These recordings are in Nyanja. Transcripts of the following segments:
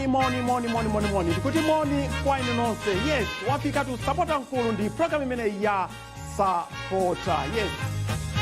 Ndikuti moni, moni, moni, moni, moni. Ndikuti moni kwa inu nonse. Yes, wafika tu Sapota Mkulu ndi program imene ya Sapota. Yes,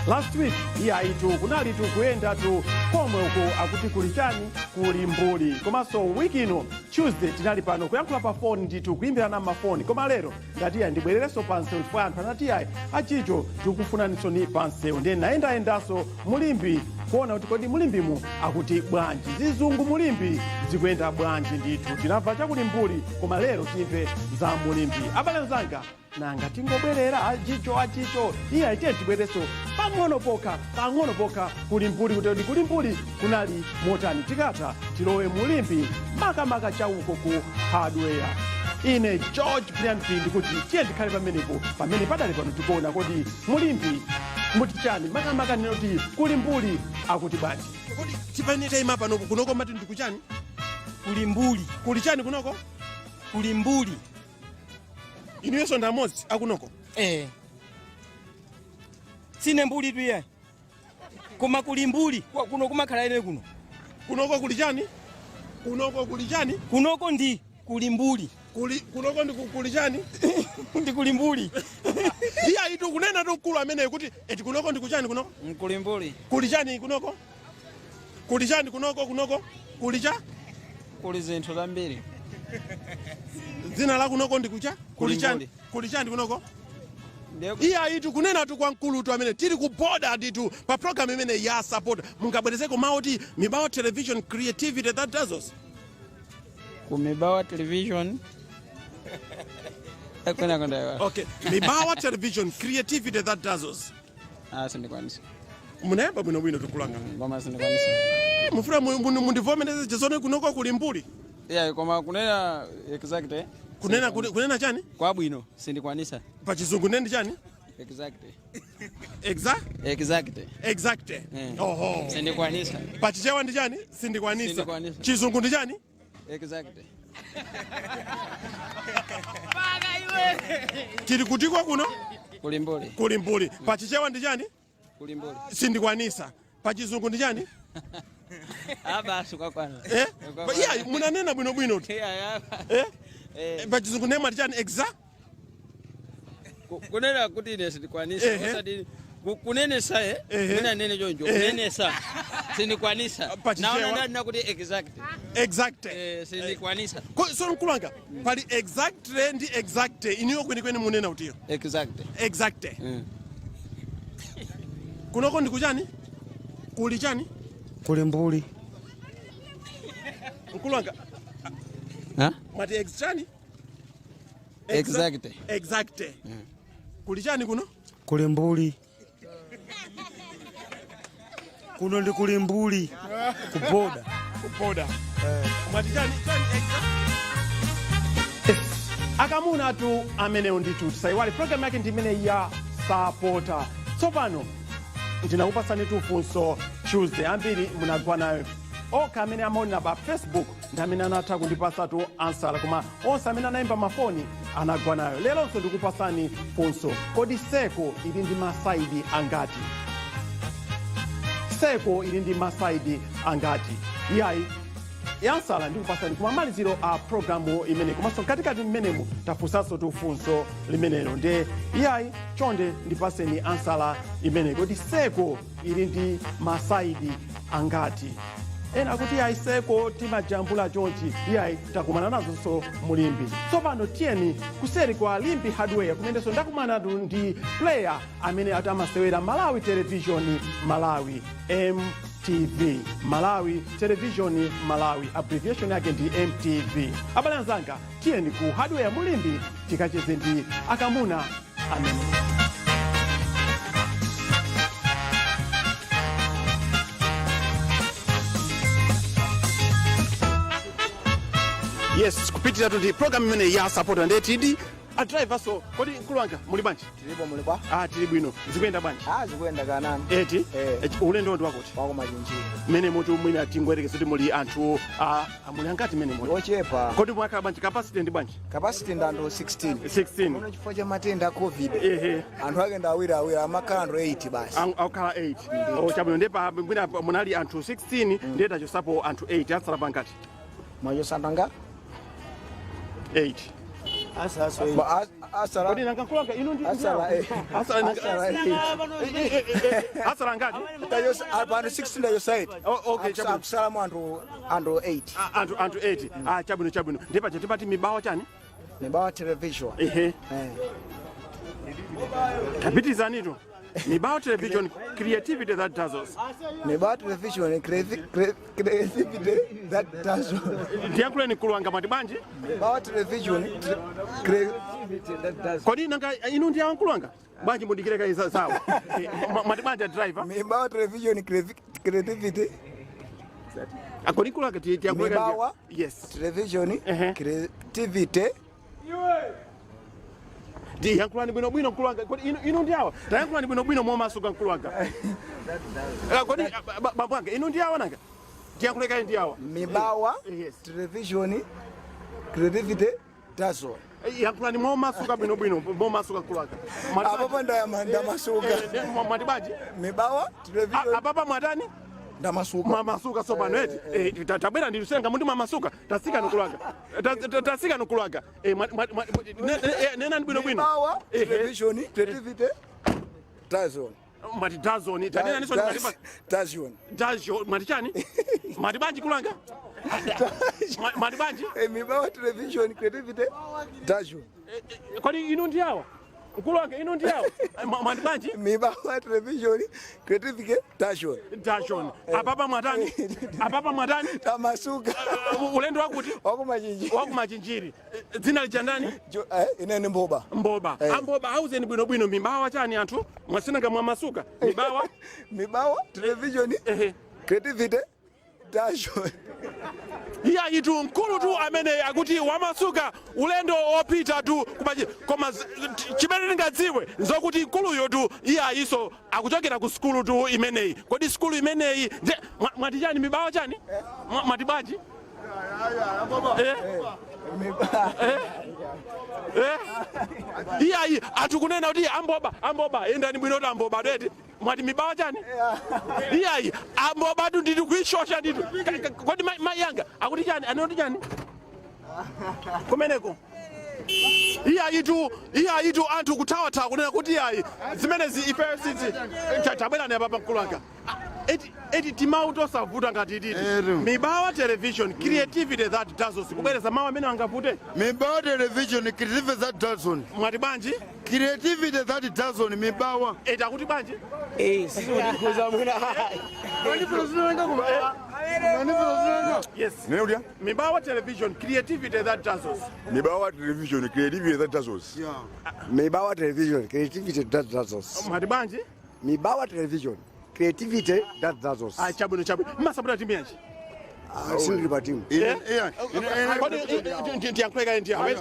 last week iyayitu kunalitu kuyendatu komwe uku akuti kuli chani, kuli mbuli. Komanso wiki ino Tuesday tinali pano kuyankhula pa foni ndithu, kuyimbirana mafoni. Koma lero ndati ayi, ndibwererenso pansewu chifukwa anthu anati, "Ayi, achicho, tikufunaninsoni pansewu." Ndiye nayendayendanso mu Limbe kuona kuti kodi mu Limbemu akuti bwanji, zizungu mu Limbe zikuyenda bwanji. Ndithu tinamva chakuli mbuli, koma lero timve za mu Limbe. Abale anzanga, nanga tingobwerera achicho achicho? Iye aitiye tibwereso pang'ono pokha, pang'ono pokha kuli mbuli, kuti kodi kuli mbuli kunali motani. Tikatha tilowe mu Limbe, makamaka chauko ku hardware. Ine George Brian P ndikuti tiye ndikhale pamenepo pamene padali pano tikuona kodi mu Limbe muti chani, makamaka ndinoti kuli mbuli akuti bwanji. Kodi tipane tayima panopo, kunoko mati ndikuchani? Kuli mbuli. Kuli chani kunoko? Kuli mbuli. Inuyonso ndi amodzi akunoko? Eh, sine mbuli tuye, koma kuli mbuli. Kuno kumakhala ine kuno. Kunoko kuli chani? Kunoko kuli chani? Kunoko ndi kuli mbuli. Kuli kunoko ndi kuli chani? Ndi kuli mbuli. Iya itu kunena tu mkulu ameneyo kuti eti kunoko ndi kuchani kunoko? Nkuli mbuli. Kuli chani kunoko? Kuli chani kunoko? Kunoko kuli cha? Kuli zinthu zambiri. Dzina la kunoko ndi kucha kuli chani? Mbuli. Kuli chani kunoko? Ndiye Iya itu kunena tu kwa mkulutu amene tili ku border nditu pa program imene ya Support. Mungabwerezeko mawu oti Mibawa Television, creativity that dazzles. Ku Mibawa Television kwena konda. Okay, Mibawa Television, creativity that dazzles. Ah, sindikwanisa. Munayamba bwinobwino, tikulanga. Koma sindikwanisa. Mufuna mundivomereze chizone, kunoko kuli mbuli? Yeah, koma kunena exact, eh? Kunena kunena chani? Kwabwino sindikwanisa. Pa Chizungu neni chani? Exact. Exact. Exact. Exact. Eh. Oho. Sindikwanisa. Pachichewa ndi chani? Sindikwanisa? Sindikwanisa. Chizungu ndi chani? Exact. Tili kutiko kuno? Kuli mbuli. Kuli mbuli pachichewa ndi chani? Kuli mbuli. Sindikwanisa pachizungu ndi chani? Ah, basi, kwakwana. Eh? Yeah, munanena bwinobwino tu. Yeah. Eh? Eh. Pachizungu nemwe ati chani? Kunena kuti ine sindikwanisa. Ehe. Osati kunenesa, eh. Ehe. Mina nene choncho. Ehe. Kunenesa sindikwanisa. Pachichewa. Naona ndani kuti exact. Exact. Eh, sindikwanisa. So mkulanga pali exactly ndi exact. Iniyo kwenikweni munena utiyo? Exact. Exact. Kunoko ndi kuchani? Kuli chani? Kuli mbuli. Mkulanga. Ha? Mwati ex chani? Exact. Exact. Kuli chani kuno? Kuli mbuli. Kuno ndi kuli mbuli ku border. Ku border. Mwati chani chani exact? Akamuna tu amenewo ndithu. Tisaiwale program yake ndi imene ya Sapota. Tsopano ndinakupasani tu funso Tuesday, ambiri munagwa nayo. Okha amene amaonera pa Facebook ndi amene anatha kundipasatu ansala, koma onse amene anayimba mafoni anagwa nayo. Leronso ndikupasani funso: kodi circle ili ndi ma side angati? Circle ili ndi ma side angati? Iyayi, yansala ndikupasani kumamaliziro a programu imene, komanso mkatikati mmenemu tafunsanso tufunso limenelo. Nde iyayi, chonde ndipaseni ansala imene, kodi circle ili ndi ma side angati? Ena akuti iyayi, circle timajambula chonchi. Iyayi, takumana nazonso mu Limbe. Tsopano tiyeni kuseri kwa Limbe Hardware, kumenenso ndakumanatu ndi player amene ati amasewera Malawi Television Malawi, MTV, Malawi Television Malawi, abbreviation yake ndi MTV. Abale anzanga, tiyeni ku hardware mu Limbe tikacheze ndi akamuna amene. Yes, kupitira tu ndi program imene ya Sapota. Ndiye tidi a driver. So kodi mkulu wanga muli bwanji? Tilipo, muli bwa? Ah, tili bwino. Zikuyenda bwanji? Ah, zikuyenda kanani. Eti? Eh. Eti, ulendo ndi wakuti? Wako Machinjiri. Mmene muti mwina tingwerekeza kuti muli anthu, muli angati mmene muli? Ochepa. Kodi mwakhala bwanji? Capacity ndi bwanji? Capacity ndi anthu 16. 16. Kuno chifukwa cha matenda a COVID. Ehe. Anthu ake ndi awiri awiri, amakhala anthu 8 basi. Akukhala 8. Oh, chabwino. Ndiye pa mwina munali anthu 16, ndiye tachosapo anthu 8, atsala pangati? Mwachosa anthu angati? 8. Asala. Kodi nanga mkulu inu ndi Asala Asala Asala 8. Asala ngati? Tayosa pano 16 ndachosa 8. Oh, okay, chabwino. Akusalamu anthu 8. Anthu 8. Ah, chabwino, chabwino. Ndipacha tipati Mibawa chani? Mibawa Television. Ehe. Eh. Tapitizanitu. Mibawa Television, creativity that dazzles. Mibawa Television, creativity that dazzles. Ndiyankhuleni mkulu wanga, mwati bwanji? Mibawa Television, creativity that dazzles. Kodi nanga inu ndi mkulu wanga? Bwanji mudikire iza zawo. Mwati bwanji, driver? Mibawa Television, creativity. Kodi mkulu wanga tiyankhule? Mibawa Yes. Television, Ehe. creativity. Ndiyankhulani bwinobwino, mkulu wanga. Kodi inu ndi awa? Tayankhulani bwinobwino momasuka, mkulu wanga. Kodi bambo wanga, inu ndi awa nanga? Ndiyankhule kaye ndi awa. Mibawa Yes. Television, creativity dazzle. Yankhulani momasuka bwinobwino, momasuka, mkulu wanga. Mwati Apapo ndamasuka. Mwati bwanji? Mibawa Television. Apapa mwatani? Ndamasuka. Mwamasuka sopano eti? Tabwera ndilusenga mundi mwamasuka. Tasika nukulwaga. Tasika nukulwaga. Nenani bwinobwino. Mibawa Television, creativity dazzle. Mwati dazoni? Tanena niso. Dazzle. Dazo mwati chani? Mwati bwanji kulanga? Mwati bwanji? Mibawa Television, creativity dazzle. Kodi inu ndi awa, mkulu wanga? Inu ndi awa? Mwati bwanji? Mibawa Television, creativity dazzle. Dashon. Apapa mwatani? Apapa mwatani? Tamasuka. Ulendo wakuti? Wakumachinjiri. Wakumachinjiri. Dzina lija ndani? Ine ni Mboba. Mboba. Amboba, auzeni bwinobwino, Mibawa chani? Anthu mwasinanga mwamasuka. Mibawa? Mibawa Television, creativity dazzle. Iya itu mkulu tu amene akuti wamasuka, ulendo opita tu kumachi. Koma chimene ndingadziwe nzokuti mkuluyo tu iye ayiso akuchokera ku sukulu tu imeneyi. Kodi sukulu imeneyi mwati chani? Mibawa chani? Mwati bwanji? Eh? Eh? Eh? Iyayi, anthu kunena kuti amboba, amboba, endani bwino kuti amboba deti. Mwati Mibawa chani? Iyayi, amboba tu nditi kuishosha nditu. Kodi mai yanga akuti chani? Anoti chani kumeneko? Iyayi tu, iyayi tu, anthu kuthawathawa kunena kuti iyayi, zimenezi ife sizi. Tabwerani apapa, mkulu wanga. Eti timawu tosavuta ngati titi. Eru. Mibawa Television, creativity that dazzles. Kubwereza mawu amene angavute. Mibawa Television, creativity that dazzles. Mwati bwanji? Creativity that dazzles, Mibawa. Eti akuti bwanji? Eh, sisi ndikuza mwina. Yes. Nene Mibawa Television, creativity that dazzles. Mibawa Television, creativity that dazzles. Mibawa Television, creativity that dazzles. Mwati bwanji? Mibawa Television, creativity that dazzles. Ah, chabwino, chabwino. Mmasapota timu yanji? Ah, sindili pa timu. Kodi ndiyankhuleka ndi awo? Yes.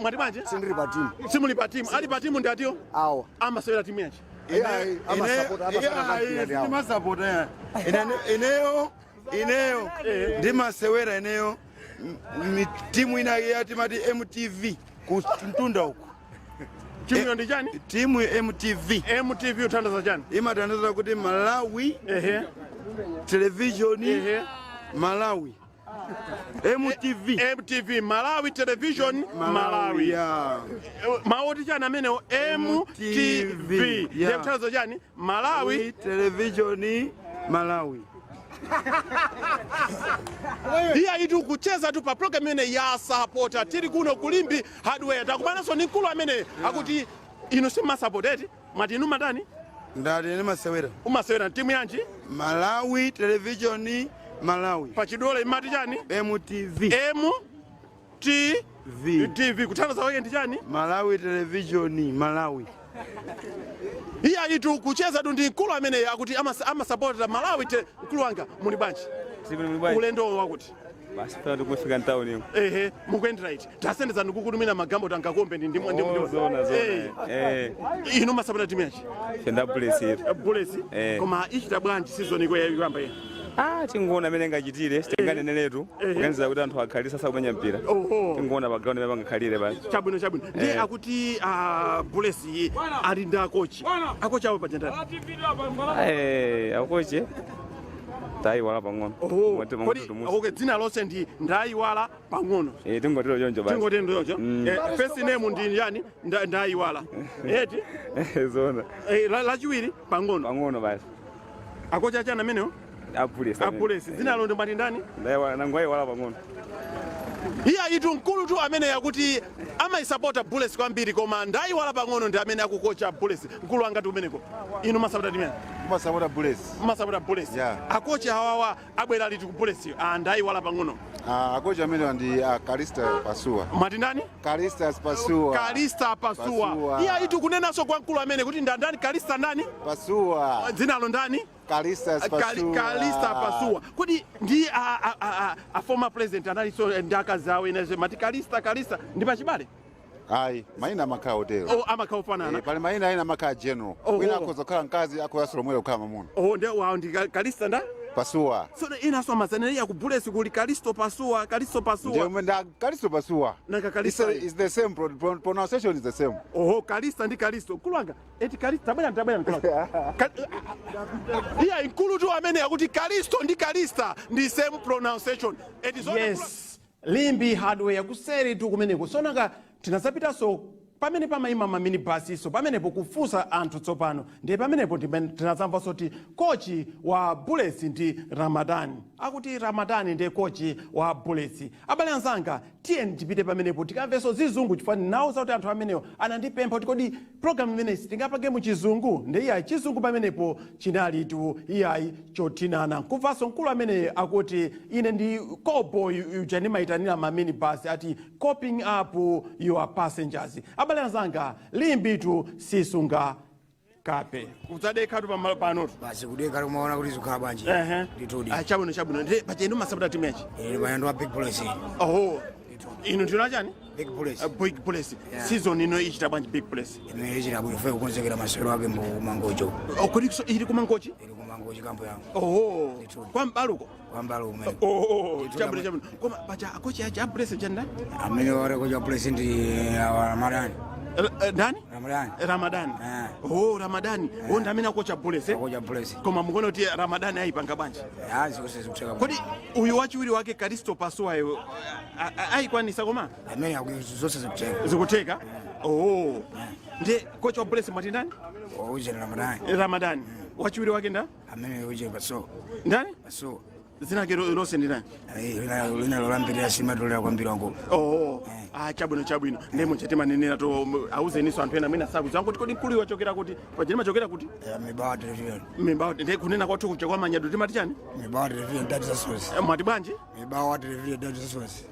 Mwati bwanji? Sindili pa timu. Simuli pa timu? Ali pa timu ndi atiyo? Awa. Amasewera timu yanji? Ndimasapota ineyo, ineyo ndimasewera ineyo timu ina yatimati MTV ku mtunda uku. Timuyo ndi chani? Timu MTV. MTV uthandaza chani? Imatandaza kuti Malawi Television. Malawi MTV. MTV, Malawi Television Malawi. Yeah. Mawu chani amenewo? MTV. Yeah. Ndiye kuthandaza chani? Malawi Television Malawi. Iya itu kucheza tu pa program imene ya Sapota. Tili kuno kulimbi Hardware, takumananso ndi mkulu amene akuti inu simmasapota eti? Mwati inu matani? Ndati ndimasewera. Umasewera timu yanji? Malawi Television Malawi. Pachidole imati chani? MTV. M T V. TV kuthandaza wake ndi chani? Malawi Television Malawi. Iya itu kucheza tu ndi mkulu amene akuti amasapota Malawi te. Mkulu wanga, muli bwanji? Ulendo wakuti? Basi, pano tikufika mtauni. Ehe, mukuyendera iti? Tasendeza ndikukutumina magambo tangakombe ndi Oh, zona, zona. Inu masapota timu yanji? Tenda Bullets iri. Bullets? Eh. Koma ichita bwanji season iko yayikuyamba iyi? Ah, tinguona amene ngachitire, sitinganeneretu. Kuganiza kuti anthu akhalire sasa kumenya mpira. Oho. Tinguona pa ground imene pangakhalire basi. Chabwino, chabwino. Ndiye akuti Bullets ali ndi akochi, akochi awo pajandani? Eh, akoche. Ndayiwala pang'ono. Oho, Ngoti kodi tumusi. okay, dzina lonse ndi Ndayiwala pang'ono. Eh, tingotero choncho basi. Tingotero choncho. First name ndi yani? Ndayiwala eti? Zona. Lachiwiri pang'ono. Pang'ono basi. Akocha chana amenewo? A Bullets. A Bullets. Dzina lo ndimati ndani? Ndayiwala, nangoyiwala pang'ono. Iya itu mkulu tu amene yakuti amayisapota Bullets kwambiri, koma Ndayiwala pang'ono ndi amene akukocha Bullets. Mkulu wanga umeneko, inu masapota timene? Masapota Bullets. Masapota Bullets? Yeah. Akocha awawa abwera liti ku Bullets? Ah, Ndayiwala pang'ono. Ah, akocha amene ndi Kalista Pasua. Mwati ndani? Kalista Pasua. Kalista Pasua. Pasua. Iya itu kunenanso kwa mkulu amene kuti ndani? Kalista ndani? Pasua. Dzinalo ndani? Kalista Pasua. Kalista Pasua. Kodi ndi a former president analinso ndi akazi awo ine mati Kalista, Kalista ndi pachibale? Ayi, mayina amakhala otero. Oh, amakhala ofanana. Eh, pali mayina ena amakhala general. Oh, Wina oh. akhoza kukhala mkazi, akhoza lomwelo kukhala mwamuna. Oh, ndi wawo ndi Kalista nda? Pasua. So inaso amazaneriya ku Bullets kuli Kalisto Pasua, Kalisto Pasua. Ndiyo, nda Kalisto Pasua. Nanga Kalista. It's the same pronunciation is the same. Oho, Kalista ndi Kalisto. Mkulu wanga, eti Kalista, tabwera, tabwera mkulu wanga. Iya mkulu tu amene akuti Kalisto ndi Kalista ndi same pronunciation. Eti zona? Yes. Limbi Hardware kuseri tu kumeneko. Sonaka tinazapitanso pamene pamayima ma minibus iso pamenepo kufunsa anthu tsopano. Ndiye pamenepo tinazamvanso kuti kochi wa Bullets ndi Ramadani. Akuti Ramadani ndiye kochi wa Bullets. Abale anzanga, tiye tipite pamenepo tikamvenso zizungu, chifukwa ndinawuza kuti anthu amenewo anandipempha kuti kodi program imeneyi tingapange mu Chizungu? Ndi iyayi, Chizungu pamenepo chinali tu iyayi chothinana. Nkumvanso mkulu amene akuti ine ndi callboy uja ndimayitanira ma minibus, ati coping up your passengers. Abale anzanga, Limbitu sisunga kape. Kudzadekhatu pamalo panotu. Basi, kudeka kumaona kuti zikhala bwanji. Ehe. Nditudi. Ah, chabwino, chabwino. Ndi pachenu masapota timu yachi? Ine pano wa Big Bullets. Oho, inu ndina chani? Big Bullets. Big Bullets. Yeah. Season ino ichita bwanji Big Bullets? Ine ichita bwino, fe kukonzekera masewero ake mu Mangocho. Oh, kodi so ili kuMangochi? Ili kuMangochi, kampo yangu. Oho, kwa Mbaluko. Kwa Mbaluko kumene. Oho, chabwino, chabwino. Koma pacha akochi achi a Bullets cha ndani? Amene wale kocha Bullets ndi Ramadani. Ndani? Ramadani. Ramadani. Oh, Ramadani. Oh, ndi amene akocha Bullets, eh? Akocha Bullets. Koma mukuona kuti Ramadani ayipanga bwanji? Ah, zonse zikutheka. Kodi uyu wachiwiri wake Kalisto Pasua ayikwanisa koma? Amene zonse zikutheka. Zikutheka. Oh, ndi kocha wa Bullets mwati ndani? Uje Ramadani. Ramadani. Wachiwiri wake nda? Amene uje Pasua. Ndani? Pasua. Zina lake lonse ndi ndani? Lina lolambirira simatolera kwambiri wangu. Oh, ah, chabwino, chabwino. Ndemo chatimanenera to auzeniso anthu ena mwina sakudziwa kuti kodi mkulu wachokera kuti? Pajeni machokera kuti? Mibawa Television. Mibawa. Ndiye kunena kwathu kuja kwa Manyado timati chani? Mibawa Television data source. Mwati bwanji? Mibawa Television data source.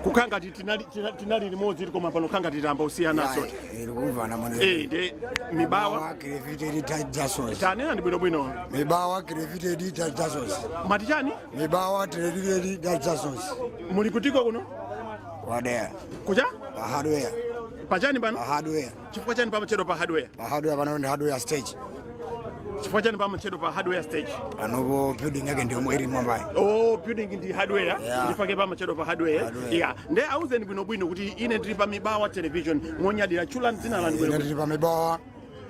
Kukanga tinali limodzi, koma pano khanga titamba usiyana sote. Ilikumvana mwana. Eh, ndi Mibawa Creativity data source. Tanena ndi bwinobwino. Mibawa Creativity data source. Mwati chani? Mibawa Television data source. Muli kutiko kuno? Wadea. Kucha? Pa hardware. Pachani pano? Pa hardware. Chifukwa chani pamachedwa pa hardware? Pa hardware pano ndi hardware stage. Chifukwa chani pamachedwa pa hardware stage? Panopo building yake ndiyo iri mwambayi. Oh, building ndi hardware. Yeah. Ndifake pamachedwa pa hardware. Hardware. Yeah, nde auzeni bwinobwino kuti ine ndili pa Mibawa Television monyadira. Tchulani dzina lanu Ine bwino. ndili pa Mibawa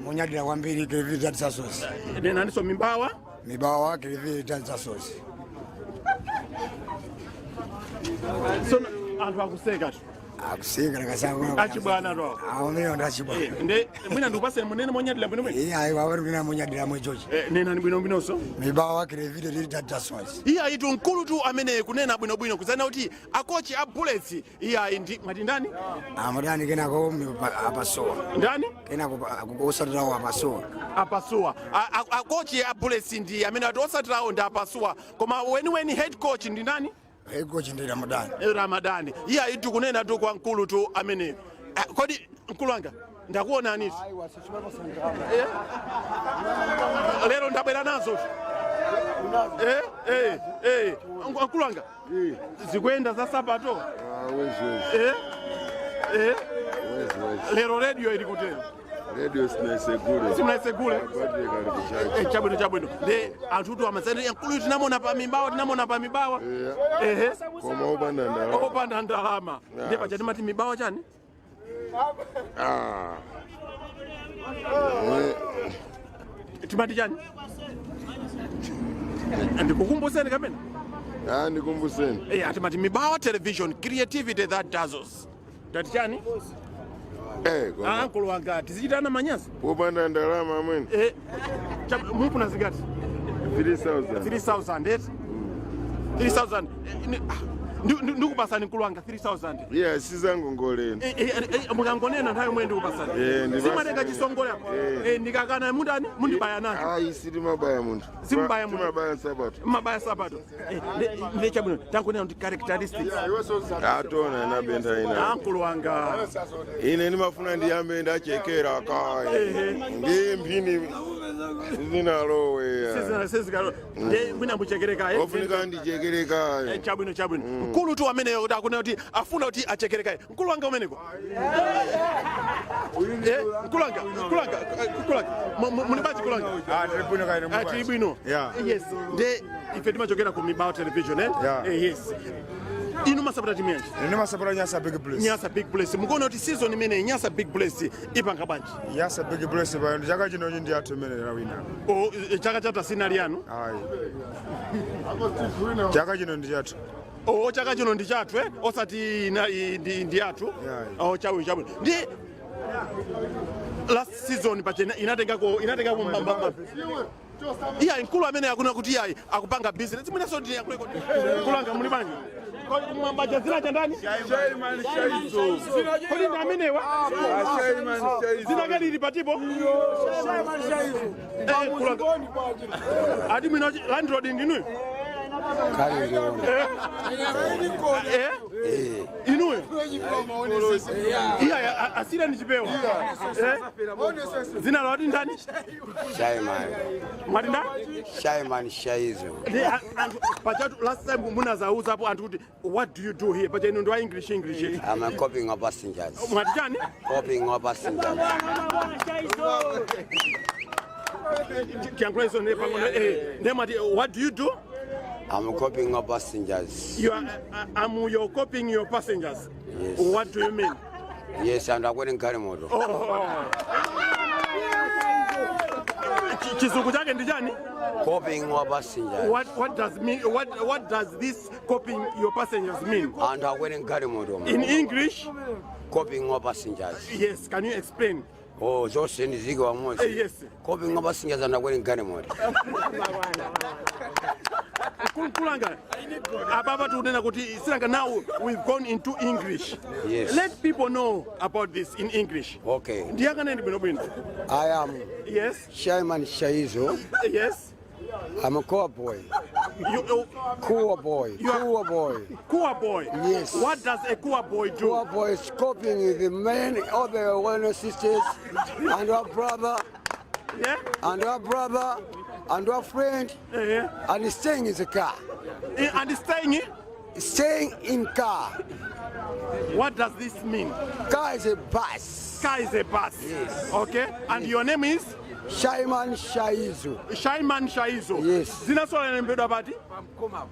monyadira kwambiri, Creativity data source. Nenaniso, Mibawa. Mibawa Creativity data source. So anthu akuseka tu. Akuseka nakasanga. Achibwana to. Awo ndi achibwana. Eh, nde mwina ndikupaseni munene monyadira bwinobwino. Iye ayi wawari kuna monyadira mwechochi. Eh, nenani bwinobwinonso. Mibawa Creativity data source. Iye ayitu mkulu tu amene kunena bwinobwino kuzana kuti akochi a Bullets iye ayi ndi mwati ndani? Amadani, kenako Apasowa. Ndani? Kenako osatirawo Apasowa. Apasuwa. Akochi a Bullets ndi amene ati osatirawo ndi Apasuwa, koma weniweni head coach ndi ndani? Head coach ndi Ramadani. Ramadani. Iye ayitu kunena tu kwa mkulu tu amene. Ah, kodi mkulu wanga, ndakuonanitu. Eh? Lero ndabwera nazo. Eh, eh, eh. Mkulu wanga, zikuyenda za sapato? Eh? Eh? Lero radio ili kutero? Radio sinaisegule. Simunaisegule? Eh, chabwino, chabwino. Ndi anthutu amazani mkulu tinamona pa Mibawa, tinamona pa Mibawa. Ehe. Koma opanda ndalama. Opanda ndalama. Ndi paja timati Mibawa chani? Ah. Timati chani? Ndikukumbuseni kapena? Ah, ndikumbuseni. Eh, atimati Mibawa Television, creativity that dazzles. Tati chani? Eh, koma Ah, mkulu wanga, tizichitana manyazi. Popanda ndalama amwene. Eh, mupuna zingati? 3000. 3000 eti? 3000. Eh, ndikupasani mkulu wanga 3000. Yeah, sizangongoleni. Eh, eh, eh, mukangonena nthawi yomwe ndikupasani. Eh, ndipasi- Simatenga chisongole apo. Eh. Eh, ndikakana mundani mundibaya nacho. Ayi, sitimabaya munthu. Simubaya munthu. Timabaya nsapato. Mabaya sapato. Eh, ndi chabwino tankunena kuti characteristics. Atona nabenta ina. Ah, mkulu wanga. Ine ndimafuna ndiyambe ndachekera kaye. Ndi mphini zinalowe. Sizikalo. Ndi mwina muchekereka. Ofunika ndichekere kaye. Eh, chabwino chabwino. Mkulu tu ameneyo kuti akunena kuti afuna kuti achekerekaye. Mkulu wanga umeneko. Eh, mkulu wanga, mkulu wanga, mkulu wanga. Muli bwanji mkulu wanga? Ah, tili bwino kaine. Ah, tili bwino. Yeah. Yes. Nde ife timachokera ku Mibawa Television, eh? Yeah. Eh, yes. Inu masapota timu yanji? Ine masapota Nyasa Big Bullets. Nyasa Big Bullets. Mukuona kuti season imene Nyasa Big Bullets ipanga bwanji? Nyasa Big Bullets payo ndi chaka chino ndi athu imene lawina. O, chaka chatha sinali yanu? Ayi. Chaka chino ndi chathu. O, chaka chino ndi chathu, eh? Osati ndi athu. Yeah. O, chabwino chabwino. Ndi last season pachena inatengako mbambamba. Iyayi, mkulu amene akuna kuti iyayi akupanga business mwinaso ndi yakuleko. Mkulu anga muli bwanji? Kodi mwambaja zina cha ndani? Kodi ndi amenewa? Zina gani lili patipo? Eh, mkulu anga. Ati mwina landlord ndinuyo? Eh? Eh? Inuyo? Iya, asira ni chipewa. Eh? Zina la wati ndani? Shaiman. Mwati ndani? Shaiman Shaizo. Ndi anthu pachatu last time munazauza apo anthu kuti what do you do here? Pacha inu ndi wa English English. I'm a copying of passengers. Mwati chani? Copying of passengers. Tiyankhula izo ne pang'ono eh. Ndiye mwati what do you do? I'm copying of passengers. You are I'm you're copying your passengers. Yes. What do you mean? Yes, and I'm going galimoto. Oh. Chizungu chake ndi chani? Copying of passengers. What does mean what does this copying your passengers mean? And I'm going galimoto. In English? Copying of passengers. Yes, can you explain? Oh, zonse ndizike wamodzi. Eh, yes. Copying of passengers and I'm going galimoto. Kulanga, ababa tunena kuti silanga now we've gone into English. Yes. Let people know about this in English. Okay. Ndiyang'aneni bwino bwino. I am Yes. Shaiman Shaizo. Yes. I'm a cowboy. You, Cool boy. You are- Cool boy. Cool boy. Yes. What does a cool boy do? Cool boy is copying the men, all the wellness sisters, and our brother, Yeah? and our brother, and our friend, Yeah. and staying in the car. And staying in? Staying in car. What does this mean? Car is a bus. Car is a bus. Yes. Okay. And your name is? Shaiman Shaizo. Shaiman Shaizo. Yes. Zinasola lembedwa pati?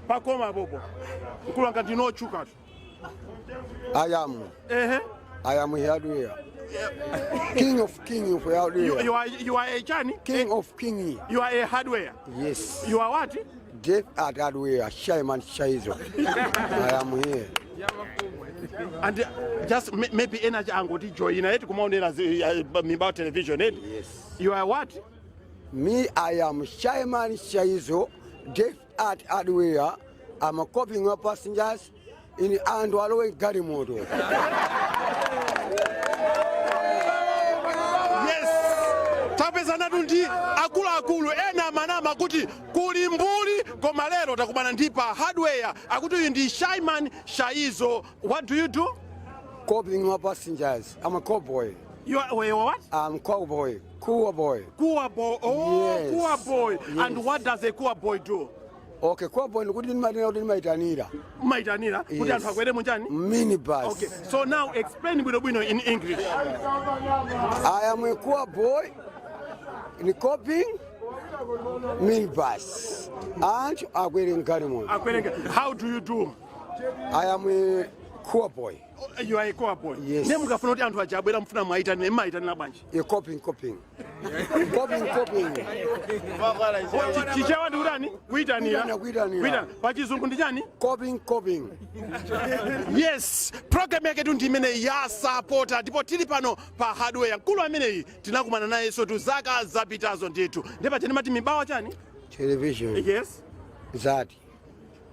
Pakoma popo. Mkulu wanga ndinochuka tu. I am. Eh. I am hardware. King of king of hardware. You are a chani? King of king. You are a hardware. Yes. You are what? Death at hardware. Shaiman Shaizo. I am here. And just maybe energy angoti join eti kumaonera Mibawa Television eti. Yes. You are what? Me, I am Shaiman Shaizo, deaf at hardware. I'm copying your passengers in Andwalowe Garimoto. Yes. Tapezanatu ndi akuluakulu ena amanama kuti kuli mbuli koma lero takumana ndi pa hardware akuti uyu ndi Shaiman Shaizo. What do you do? Copying your passengers. I'm a cowboy. You are, wait, what? I'm cowboy. Cool boy. Cool boy. Oh, Yes. cool boy. Yes. And what does a cool boy do? Okay, cowboy ndikuti ndimatenera kuti ndimaitanira. Maitanira kuti Yes. anthu akwere munjani? Minibus. Okay. So now explain bwino bwino in English. I am a cool boy in copying minibus. And akwere galimoto. Akwere. How do you do? I am a Call boy. You are a call boy. Yes. Ne mukafuna kuti anthu aja abwera mufuna mwayitanire, mmayitanira bwanji? You copying, copying. Copying, copying. Chichewa ndi kutani? Kuyitanira. Kuyitanira, kuyitanira. Kuyitanira. Pachizungu ndi chani? Copying, copying. Yes, program yaketu ndi imene ya Sapota, ndipo tili pano pa hardware. Mkulu ameneyi tinakumana nayenso tu zaka zapitazo ndithu. Ndipo chani mati Mibawa chani? Television. Yes. Zati.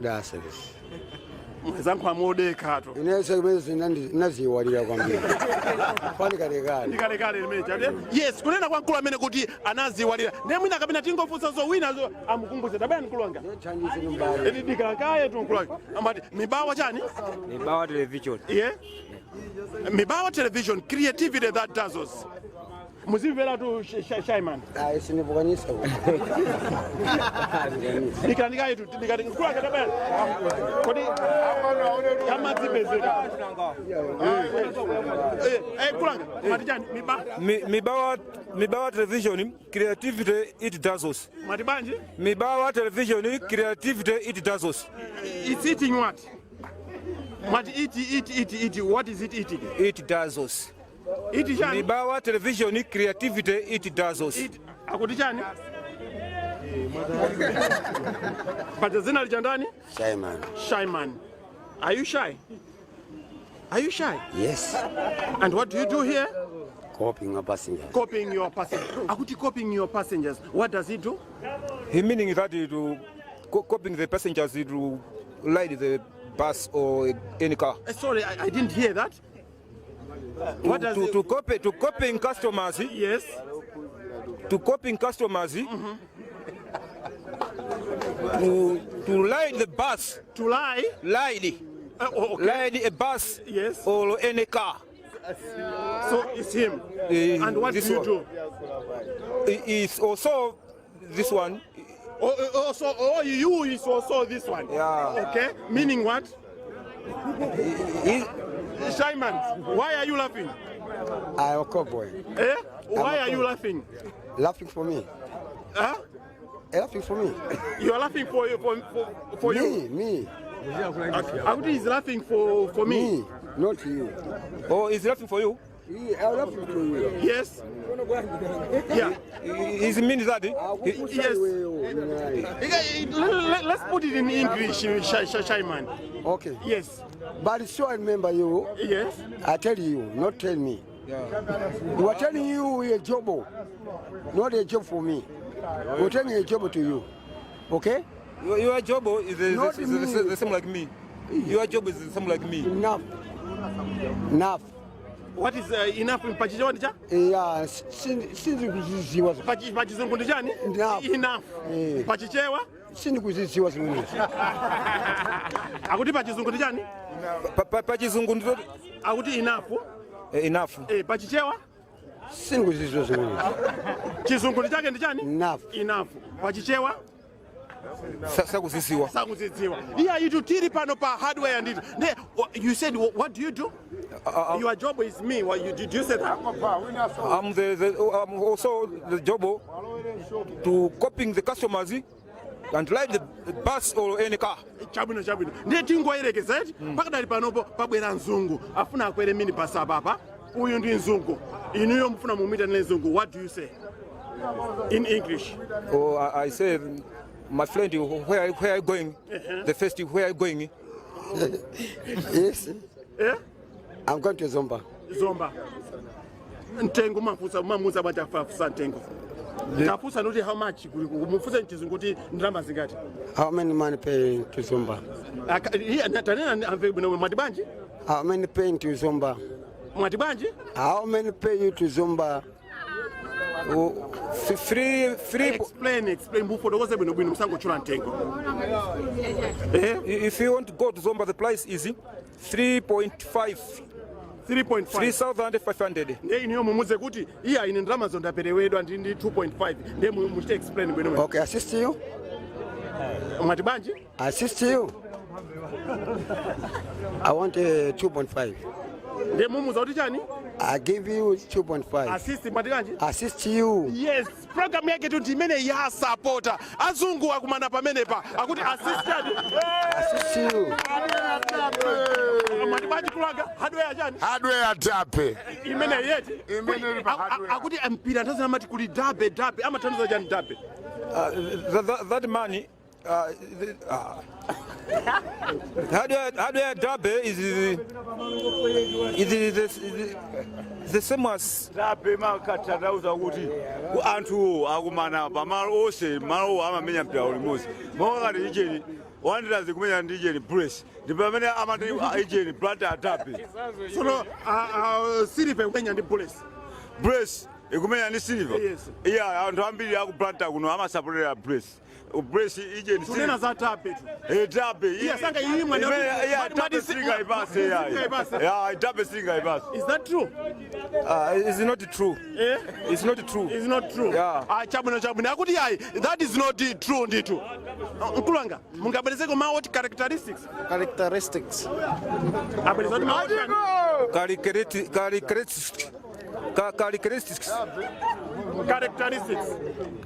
That's it. Mwezankho amodekhato. Inese kumene naziwalira kwambiri. Fani kalekale. Ndikalekale limene chate. Yes, kunena kwa mkulu amene kuti anaziwalira. Ndiye mwina kapena tingofunsa zo wina zo amukumbutse. Tabaya mkulu wanga. Thandize mbali. Edi dikalakaye tu mkulu wanga. Amati Mibawa chani? Mibawa Television. Yeah. Mibawa Television, creativity that dazzles. Muzimvera tu Shyman. Ayi, sinivukanyisa. Dikandikaye tu dikati mkulu wanga tabaya. Kodi kamadzipezeka. Eh, mkulu wanga, mati chani? Miba Mibawa Television, creativity it dazzles. Mati bwanji? Mibawa Television, creativity it dazzles. It's eating what? Mati eat, eat, eat, eat. What is it eating? It dazzles. Eat chani? Mibawa Television, creativity it dazzles. Eat. Akuti chani? But zina lichandani? Shyman. Shyman. Are you shy? Are you shy? Yes. And what do you do here? Copying a passenger. Copying your passengers. Akuti copying your passengers. What does he do? He meaning that to copying the passengers to ride the bus or any car. Sorry, I didn't hear that. What does it To copy, to copying customers. Yes. To copying customers. To ride the bus. To lie? Ride. Oh, okay. Ride a bus. Yes. Or any car. So it's him. And what This do you one. do? It's also this one. Oh, oh, so oh, you is also this one. Yeah. Okay. Meaning what? Shyman, why are you laughing? I am a cowboy. Eh? Why are you laughing? Laughing for me. Huh? Laughing for me. You are laughing for me, you. Me. Akuti is laughing for me. Me, not you. Oh, he's laughing for you? Yeah, I'm laughing for you. Yes. Yeah. He means that. Yes. Let's put it in English, Shyman. Okay. Yes. But so I remember you. Yes. I tell you, not tell me. You are telling you a job, not a job for me. We're telling a job to you. Okay? Your job is Not me. the same like me. Your job is the same like me. Enough. Enough. What is enough in Pachichewa ndi cha? Yeah, sindikuziziwa. Pachizungu ndi chani? Enough. Enough. Eh. Pachichewa? Sindikuziziwa zimenezi. Akuti pachizungu ndi chani? Pachizungu ndi Akuti enough. Enough. Eh, pachichewa? Sindikuziziwa zimenezi. Chizungu ndi chake ndi chani? Enough. Enough. Pachichewa? Sakuziziwa. Sakuzidziwa. Iya itu tiri pano pa hardware ndito. Ne, you said what do you do? Your job is me. What you did you say that? I'm also the job to copying the customers and ride the bus or any car. Chabwino, chabwino. Ndiye tingoyerekeza eti pakadali panopo pabwera mzungu afuna akwere minibus apapa. Uyu ndi mzungu, inuyo mufuna mumuitanire mzungu. What do you say in English? Oh, I say, my friend, where are you going? The first, where are you going? Yes. Eh? I'm going to Zomba. Zomba. Mtengo mafusa mamuza bwacha afusa mtengo. Tafusa nuti how much mufusa mchizungu kuti ndalama zingati? How many money pay to Zomba? Iya, tanena amve bwino. Mwati bwanji? How many pay to Zomba? Mwati bwanji? How many pay you to Zomba? Oh, three, three. Explain, explain, mufotokoze bwino bwino, musangotchula mtengo. Eh? If you want to go to Zomba, the price is 3.5. 3.5. 3,500. Ndiye inuyo mumuze kuti iya ine ndalama zondaperewedwa ndi 2.5. Ndiye muchite explain bwino bwino. Okay, assist you. Mwati bwanji? Assist you. I want 2.5. Ndiye mumuza kuti chani? I give you 2.5. Assist mwati bwanji? Assist you. Yes, program yake tu ndi imene ya Sapota. Azungu akumana pamenepa akuti assisted. Assist you. Mwati bwanji? Mkulanga, hardware chani? Hardware derby. Imene yeti. Imene ili pa hardware. Akuti mpira nthawi zina amati kuli derby, derby. Amathandiza chani derby? That money, hardware derby is the same as Derby makatanthauza kuti anthu akumana pamalo onse, malowo amamenya mpira ulimodzi, monga ngati ijeni Wanderers kumenya ndi ijeni Bullets, ndi pamene amati ijeni Blantyre derby. Sono Silver kumenya ndi Bullets. Bullets ikumenya ndi Silver. Yes. Iya, anthu ambiri aku Blantyre kuno amasapotera Bullets, Bullets ijeni. Tunena za derby tu. Eh, derby. Iya, sanga iyi mwana Iya, derby singa ipase ya. Singa ipase. Ya, derby singa ipase. Is that true? It's not true. Eh? It's not true. It's not true. Yeah. Ah, chabwino, chabwino. Akuti ayi, that is not true ndithu. Mkulanga, mungabwerezeko mawu oti characteristics? Characteristics. Abwereza kuti mawu oti chani? Characteristics. Characteristics. Characteristics.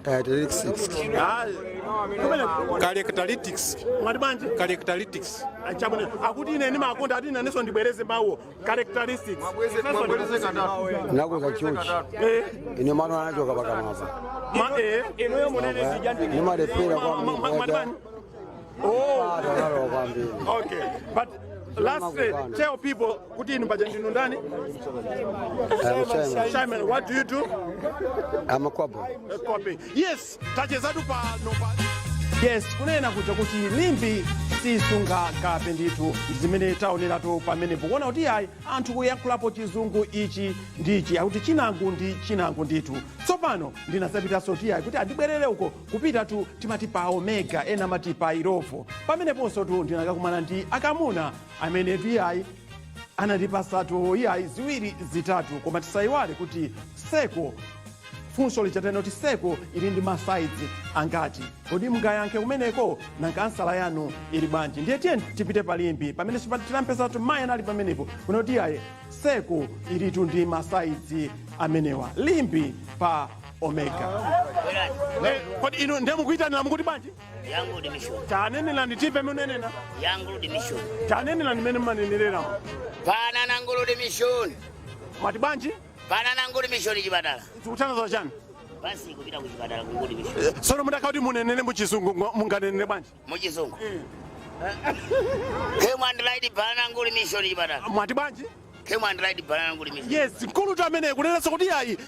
Characteristics. Ah, kumene Characteristics. Mwati bwanji? Characteristics. Ah, chabwino. Akuti ine ndimakonda ati inenso ndibwereze mawuwo. Characteristics. Nakuza chuchi. Eh, Ine mano anachoka pakamapa. ma eh. Nimalepera Mwati bwanji? kwambiri kwambiri. Okay. But lastly, tell people kuti inu paja ndinu ndani? I'm chairman. Chairman, what do you do? I'm a copper. Copy. Yes, tachezatu pano pa. Yes, kunena kuja kuti Limbe sisunga kape ndithu, zimene taoneratu pamenepo, kuona kuti ayi, anthu kuyankhulapo chizungu ichi ndichi, akuti chinangu ndi chinangu ndithu. Tsopano ndinazapitanso tiyayi kuti andibwerere uko kupitatu timati pa Omega, ena amati pa Illovo. Pameneponso tu ndinakakumana ndi akamuna amene tiyayi anatipasatu iyayi ziwiri zitatu, koma tisayiwale kuti circle, funso lichatena kuti circle ili ndi ma sides angati? Kodi mungayankhe kumeneko? Nanga answer yanu ili bwanji? Ndiye tiye tipite palimbi pamene tinampezatu mayi anali pamenepo kunoti ayi, circle ilitu ndi ma sides amenewa. Limbe pa Omega. Kodi inu ndiye mukuyitanira mukuti bwanji? Yangu Mission. Tanenera tipe munenena. Yangu Mission. Tanenera ndimene mumanenereramo. Panana Ngulu Mission. Mwati bwanji? Panana Ngulu Mission chipatala. Zikuthandiza chani? Basi kupita kuchipatala ku Ngulu Mission. Tsono mudakhala kuti munenere muchizungu, munganenere bwanji? Muchizungu. Come and ride Banana Ngulu Mission chipatala. Mwati bwanji? Come and ride Banana Ngulu Mission. Yes, mkulutu amene kunenetsa kuti ayi,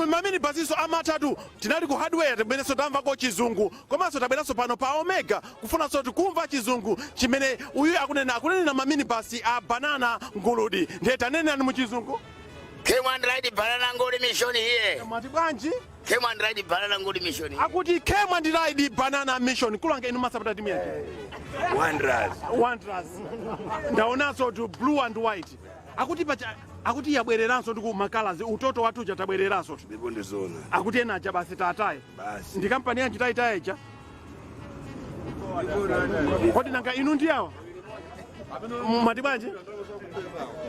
mamene basiso amatatu tinali ku hardware timenenso tamvako chizungu, komanso tabweranso pano pa Omega kufunanso tikumva chizungu chimene uyu akunena, akunenera maminibasi a Banana Nguludi. Ndiye tanenani mu chizungu. Come and ride Banana Ngulu Mission here. Mwati bwanji? Come and ride Banana Ngulu Mission here. Akuti come and ride Banana Mission. Kulanga, inu masapota timu yake? Wanderers. Wanderers. Ndaonanso tu blue and white. Akuti pacha akuti yabwereranso ndi ku ma colours utoto wathu tabwereranso tu. Ndipo ndizona. Akuti ena aja basi tataye. Basi. Ndi kampani yanji tayitayeja? Kodi nanga inu ndi awa mwati bwanji?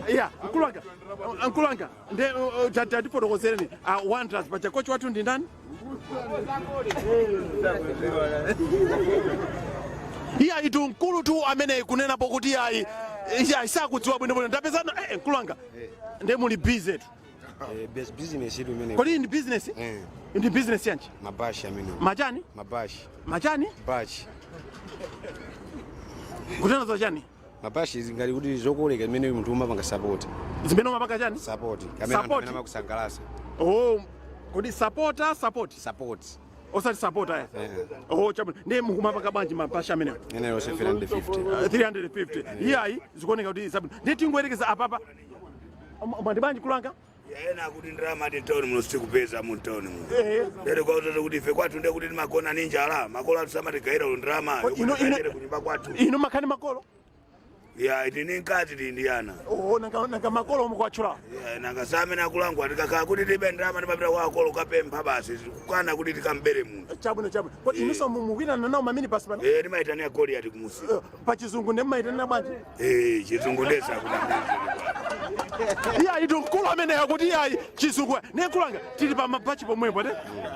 Ya, mkulanga, mkulanga, nde tatifotokozereni Wanderers pacha coach wathu ndi ndani? Iye ayitu mkulu tu amene kunenapo kuti ayi, iye sakudziwa bwinobwino. Ndapezana mkulanga, nde muli busy tu. Business ili imene. Kodi ndi business? Eh. Ndi business yanji? Mabashi amene. Machani? Mabashi. Machani? Bashi. Kutanthauza chani? Mabashi ngati kuti zokoleka imene munthu umapanga support. Zimene umapanga chani? Support. Kamene anthu Support? amene amakusangalatsa. Oh, kodi supporter, support? Support. Osati supporter ya? Eh. Oh, chabwino. Ndiye mukumapanga bwanji mabashi amenewa? Ene yonse 350. 350. Iyayi, zikuoneka kuti zabwino. Ndiye tingoyerekeza apapa, mwandi bwanji, kulanga? Ena kuti ndalama ati mtauni muno sitikupeza mu mtauni muno. Eh. Ndere kwautoto kuti ife kwathu ndiye kuti timagona ni njala, makolo athu samatigayira ulo ndalama yokuti kunyumba kwathu. Inu makhani makolo? Ya, tini mkazi, tili ndi ana. Oh, nanga makolo omwe kwatchula? Ya, nanga samene akulangwa tikakhala kuti tibe ndalama timapita kwa akolo kapempha basi, kukana kuti tikambere munthu. Chabwino, chabwino. Kodi inunso mukwitana nawo mamini pasi pano? Eh, timaitania Goliati kumusi. Pa chizungu ndi mmayitanira bwanji? Eh, chizungu ndesa kuti Iyayi tu mkulu ameneyo kuti iyayi, chizungu ne. Mkulanga, tili pa mabachi pomwepo te,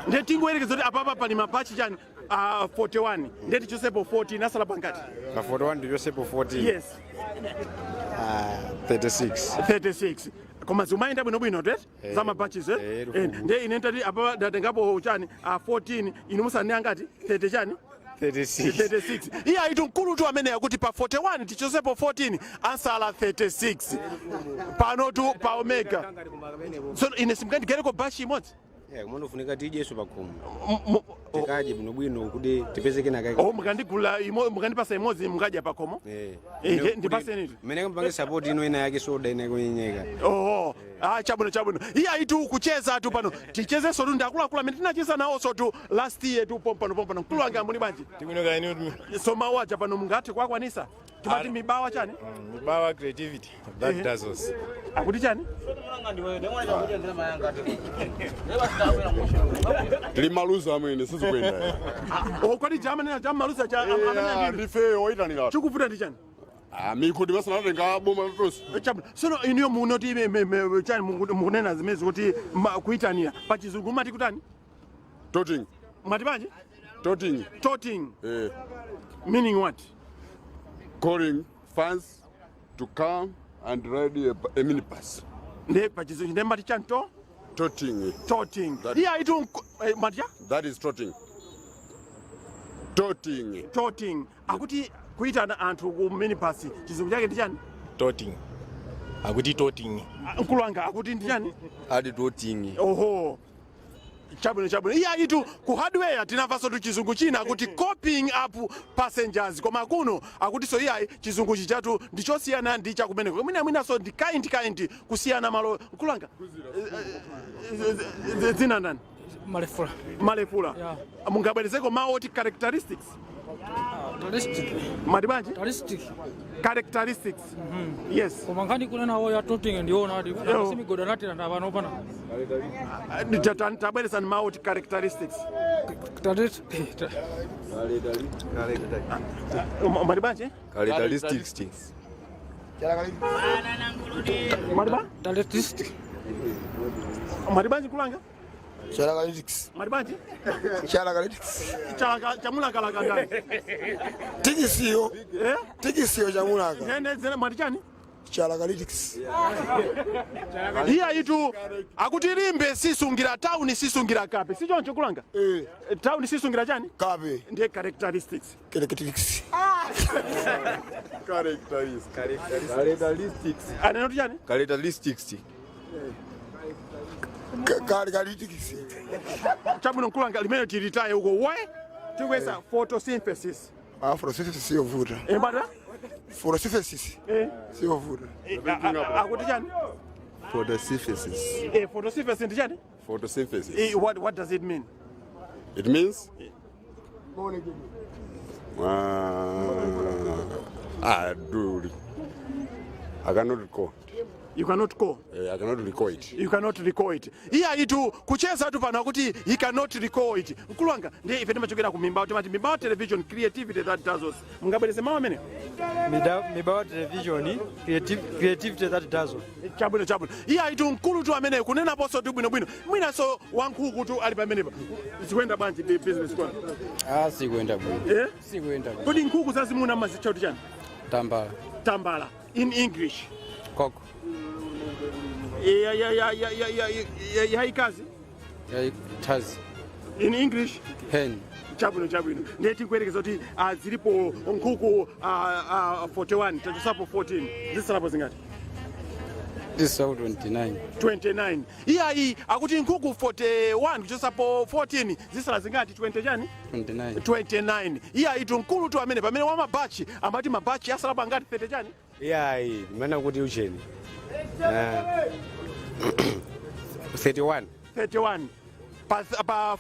ndiye tingoyerekeza kuti apapa pali mabachi chani, 41, ndiye tichosepo 14, asala pangati? Pa 41 ndichosepo 14. Yes. 36. 36. Koma zimayenda bwinobwino tet Eh, za mabatches, eh? Eh, Eh, ndiye ine ntati apa ndatengapo chani, a 14, inu musani angati? 30 chani? 36. 36. Iye ayitu mkulutu amene akuti pa 41 tichosepo 14, ansala 36 panotu pa Omega. So ine simkandigereko batch imodzi? Eh, kumandofunika tidyeso pakhomo, tikadye bwinobwino kuti tipeze kenakake. Oh, mukandigula mukandipasa imodzi, mukadya pakhomo. Eh. Eh, ndipaseni. Mmene kampange support ino ina yake soda ina kunyenyeka. Oho, ah, chabwino, chabwino. Iye ayitu kucheza tu pano, tichezenso tu ndi akuluakulu amene tinacheza nawonso tu last year tu pompano pompano. Mkulu wanga, muli bwanji? Tibwino kaini. So mawu aja pano mungathe kuakwanisa? Timati mibawa chani? Mibawa creativity that does us. Akuti chani? Tili maluza amwene, sizikuyenda. Oh, kodi jamanena jammaluza cha amene Ndife oyitanira. Chikuvuta ndi chani? Mikhodi masanatenga boma latonse. Chabwino. Sono iniyo munoti chani, mukunena zimezi kuti kuyitanira pa Chizungu mati kutani? Toting. Mwati bwanji? Toting. Toting. Eh. Meaning what? Calling fans to come and ride a minibus. Nde pa Chizungu nde mati chani to? Toting. Toting. Iye ayitu mati cha? That is toting. Toting. Toting. Akuti kuitana anthu ku minibus, Chizungu chake ndi chani? Toting. Akuti toting. Ah, mkulu wanga, akuti ndi chani? Adi toting. Oho, chabwino, chabwino. Iye ayitu ku hardware tinamvanso tu Chizungu china akuti copying up passengers, koma kuno akutinso iyayi, Chizungu chichatu ndichosiyana ndi chakumeneko. Mwina mwinaso ndi kind kusiyana malo. Mkulu wanga, dzina ndani? Malefula. Malefula. Yeah. Mungabwerezeko mawu oti characteristics? Characteristic. Mati bwanji? Characteristic. Characteristics, yes. Koma nkhani kunena ya toting ndiona ati Yo. simigoda natira ndapano pana. Tabwerezani mawu oti characteristics. Characteristic. Mati bwanji? Characteristics. Mati ba? Characteristic. Mati bwanji, kulanga? Characteristics. Mati bwanji? Characteristics. Chamulakalaka ndani? Tikisiyo. Eh? Tikisiyo chamulaka. Nene zene mati chani? Characteristics. Iye ayitu akuti Limbe sisungira town, sisungira kape, si choncho kulanga? Eh. Town sisungira chani? Kape. Ndiye characteristics. Characteristics. Characteristics. Anena kuti chani? Characteristics. Characteristics. Chabwino, mkulanga, limene tilitaye uko we tikwesa photosynthesis. Ah, photosynthesis siyovuta. Embata. Photosynthesis. Eh. Siyovuta. Akuti chani? Photosynthesis. Eh, photosynthesis ndi chani? Photosynthesis. Eh, what does it mean? It means I cannot recall. You cannot call. I cannot recall it. You cannot recall it. Iye ayitu kucheza tu pano akuti he cannot recall it. Mkulu wanga, ndiye ife timachokera ku Mibawa, timati Mibawa Television, creativity that does us. Mungabwereze mawu amene? Mibawa Television, creativity that does. Chabwino, chabwino. Iye ayitu mkulu tu amene kunenaponso tu bwinobwino. Mwinanso wankhuku tu ali pamenepa. Zikuyenda bwanji business kwanu? Ah, sikuyenda bwino. Eh? Sikuyenda bwino. Kodi nkhuku zazimuna mazitcha kuti chani? Tambala. Tambala in English? Koko. Ya ya ya ya ya ya ya yayikazi? Tazi. In English? Hen. Chabwino, chabwino. Ndiye tikuyerekeza kuti zilipo nkhuku 41, tachosapo 14, zisalapo zingati? Zisalapo 29. 29. Iyayi akuti nkhuku 41 kuchosapo 14 zisala zingati? 20 chani? 29. 29. Iyayi tu mkulu tu amene pamene wamabachi amati mabachi asalapo angati? 30 chani? Iyayi, mana kuti ucheni. 31. 31 pa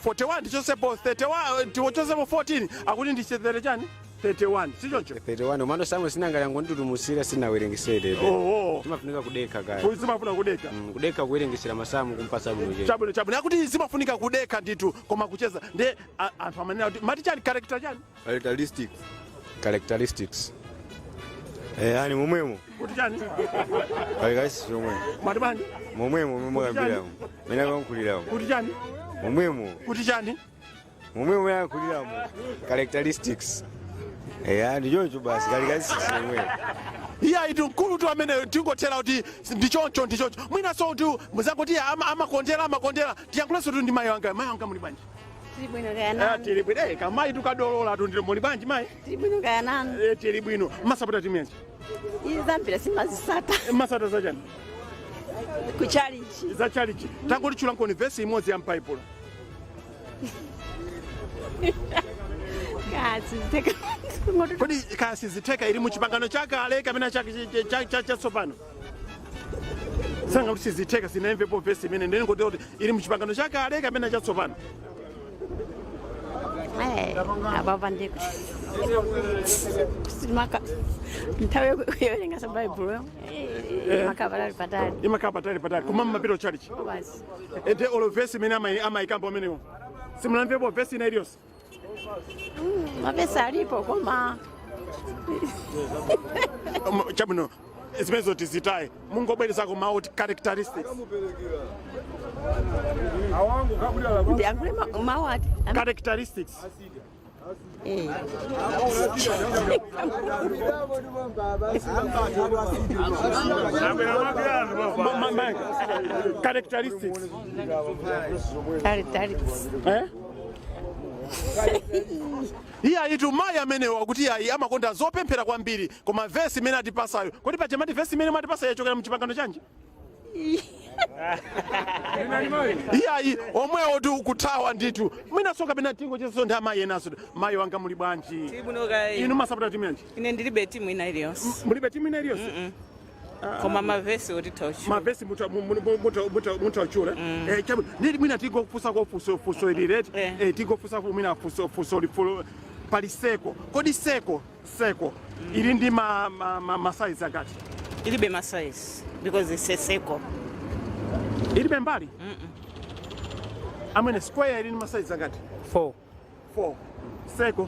41 tichosepo 31, tichosepo 14, akuti ndi 30 chani? 31, sichoncho? 31, umano samwe sinangalango nditumusira sinawerengesere. Oho. Timafunika kudekha kaya. Zimafuna kudekha. Kudekha kuwerengesera masamu kumpasa bwino cheni. Chabwino, chabwino. Akuti zimafunika kudekha ndithu, koma kucheza ndi anthu amanena kuti mati chani, character chani? Characteristics. Characteristics. Eh, yani momwemo. Kuti chani? Characteristics momwemo. Mati bwanji? Momwemo momwe kambiramo. Mene kankuliramo. Kuti chani? Momwemo. Kuti chani? Momwemo mene kankuliramo. Characteristics. Eh, yani choncho basi characteristics momwemo. Iye itu mkulu tu amene tingothera kuti ndichoncho ndichoncho. Mwinanso kuti muzangoti amakondera tiyankhulenso tu ndi mayi wanga. Mayi wanga, muli bwanji? Tili bwino, kaya Ah, nanu? tili bwino. Kamayi tukadolola tu ndili. Muli bwanji, mayi? Tili bwino, kaya nanu? Tili bwino. Masapota timu yanji? Izi zambira simazisata. Masata zachani? Kuchalichi. Za chalichi. Tangotitchula nkoni vesi imodzi ya m'Baibulo. Kasi zitheka. Kodi kasi zitheka ili mu Chipangano Chakale kapena chatsopano? Sanga kuti sizitheka, sinamvepo vesi imene ndene ngoti kuti ili mu Chipangano Chakale kapena chatsopano. Apapa ndikuti simaka nthawi yokuwerenga sa Baibulo imakhala patali patali. Imakhala patali patali, koma mmapita chalichi? Basi. Ende olo vesi imene amayikamba amenewo simunamvepo vesi ina iliyonse? Mavesi alipo, koma Chabwino, zimenezo tizitaye. Mungobwerezako mawu kuti characteristics. Ndiyankhule mawu ati? Characteristics. Characteristics. Characteristics. Eh? Iye ayitu mayi amenewo akuti ayi amakonda zopemphera kwambiri, koma vesi imene atipasayo, kodi paja mati vesi imene mwatipasayo yachokera mchipangano chanji? Iye ayi omwewo tu kuthawa ndithu. Mwinaso kapena tingo cheso ndi amayi enaso. Mayi wanga, muli bwanji? Tili bwino, kaya. Inu masapota timu yanji? Ine ndilibe timu ina iliyonse. Mulibe timu ina iliyonse? Koma mavesi oti tauchula. Mavesi mutauchula. Chabwino, ndili mwina tingofunsa ko funso, funso ili reti. Tingofunsa mwina funso, funso lifulo pali circle. Kodi circle ili ndi ma size akati? Ilibe ma size because it's a circle. Ilibe mbali? Amene, square ili ndi ma size akati? 4. 4. Circle?